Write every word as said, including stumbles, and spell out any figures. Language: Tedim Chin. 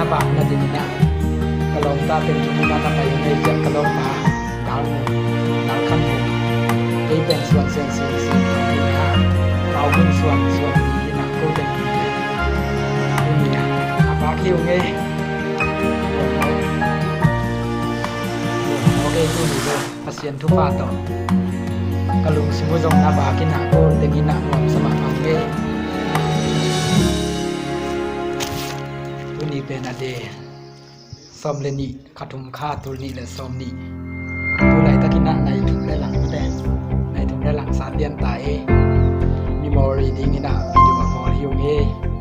Ka vak na ding in ah ka lawmta teng thum in ah ka pai ngei ciah ka lawmpa Dal Mun, Dal Khan Mun, kei pen Suan Sian Sing Sing Thang in ah Pau Hun Suan Suan Pi in ah ko teng in ah tuni ah a vak hi uh ngei. Lawm maw, lawm maw kei tuni zong Pasian thupha tawh ka lungsim uh zong na vak in ah ko teng in ah nuamsa mahmah ngei. Tuni pen a de sawm le nih, kha thum kha tul nih le sawm nih. Tu laitak in ah nai thum le lang te, nai thum le lang sa pian ta e. Memory ding in ah video a bawl hi uh ngei.